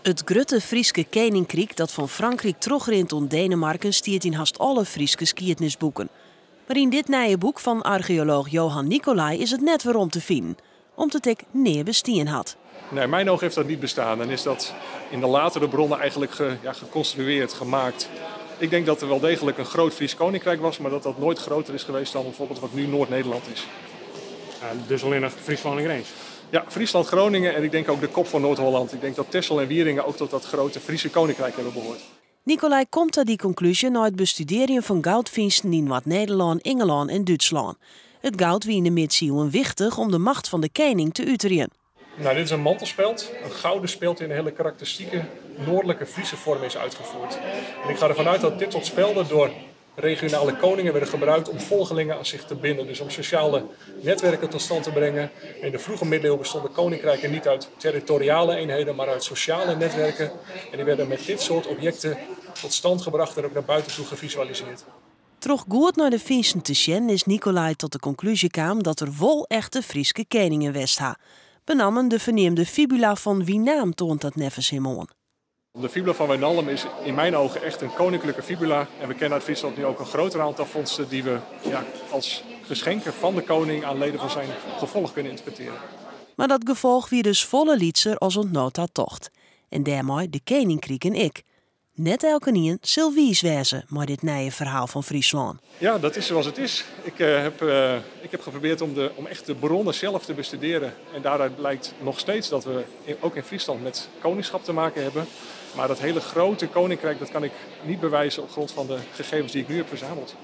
It grutte Fryske keninkryk dat fan Frankryk trochrint oant Denemarken stiet yn hast alle Fryske skiednisboeken. Mar yn dit nije boek fan archeolooch Johan Nicolai is it net werom te finen, om't it ek nea bestien hat. Nee, in mijn ogen heeft dat niet bestaan en is dat in de latere bronnen eigenlijk ja, geconstrueerd, gemaakt. Ik denk dat er wel degelijk een groot Fries koninkrijk was, maar dat dat nooit groter is geweest dan bijvoorbeeld wat nu Noord-Nederland is. Dus allinnich Fryslân en Grins? Ja, Friesland, Groningen en ik denk ook de kop van Noord-Holland. Ik denk dat Texel en Wieringen ook tot dat grote Friese koninkrijk hebben behoord. Nicolai komt ta dy konklúzje nei it bestudearjen fan goudfynsten yn Noard-Nederlân, Ingelân en Dútslân. It goud wie yn de midsiuwen wichtich om de macht fan de kening te uterjen. Nou, dit is een mantelspeld, een gouden speld die in een hele karakteristieke noordelijke Friese vorm is uitgevoerd. En ik ga ervan uit dat dit soort spelden door regionale koningen werden gebruikt om volgelingen aan zich te binden. Dus om sociale netwerken tot stand te brengen. In de vroege middeleeuwen bestonden koninkrijken niet uit territoriale eenheden, maar uit sociale netwerken. En die werden met dit soort objecten tot stand gebracht en ook naar buiten toe gevisualiseerd. Troch goed nei de fynsten te sjen is Nicolai tot de konklúzje kaam dat der wol echte Fryske keningen west ha. Benammen de ferneamde fibula fan Winaam toant dat neffens him oan. De fibula van Wijnaldum is in mijn ogen echt een koninklijke fibula. En we kennen uit Friesland nu ook een groter aantal vondsten die we, ja, als geschenken van de koning aan leden van zijn gevolg kunnen interpreteren. Mar dat gefolch wie dus folle lytser as oant no ta tocht. En dêrmei de keninkriken ek. Net elkenien sil wiis wêze mei dit nije ferhaal fan Fryslân. Ja, dat is zoals het is. Ik heb geprobeerd om echt de bronnen zelf te bestuderen. En daaruit blijkt nog steeds dat we ook in Friesland met koningschap te maken hebben. Maar dat hele grote koninkrijk, dat kan ik niet bewijzen op grond van de gegevens die ik nu heb verzameld.